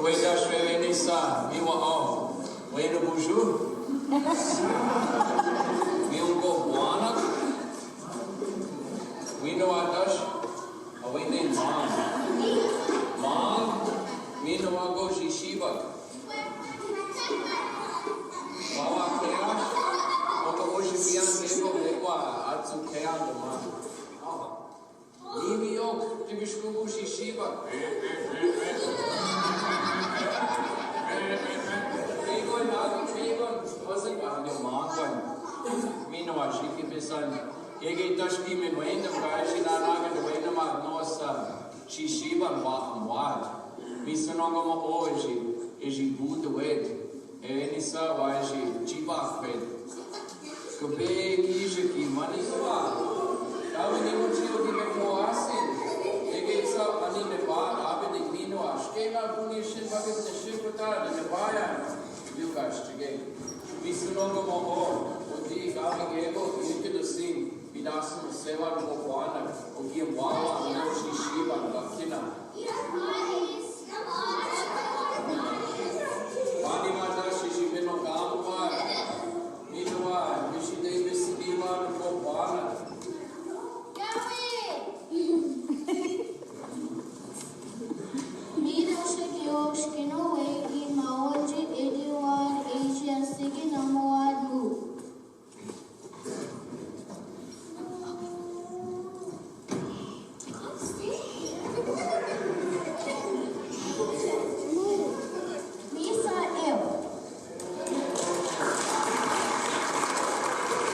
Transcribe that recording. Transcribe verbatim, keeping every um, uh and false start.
Wetaš, wene sa, mi wa o. Wene bužu. Mi ungo bwana. Wino wataš, a wene man. Man, mi no wa go šišiba. Wawa kea, o to oši pijan keko, keko, a cu kea do man. Awa. Ni mi yo, ti bi škubu šišiba. Keko, na, keko, ozek, a, no, man, man. Mi no wa šiki pesan. Kege taški me no endam, kaži na naga do wena ma nosa šišiba wa amwad. Mi so nongo mo oži, eži budu wet. Eni sa wa eži čiba wet. Ko be ki že ki mani so wa. Kami ni mo čio ki me ko asin. Kege sa ani me ba, abe de mi no aške na buni šin ba ke ne šin ko ta, ne ba ja. Ljukaš čige. Mi so nongo mo o, o di kami gebo, ike do sin. Bidasimo sewa no mo bwana, o giem wawa, no šišiba, no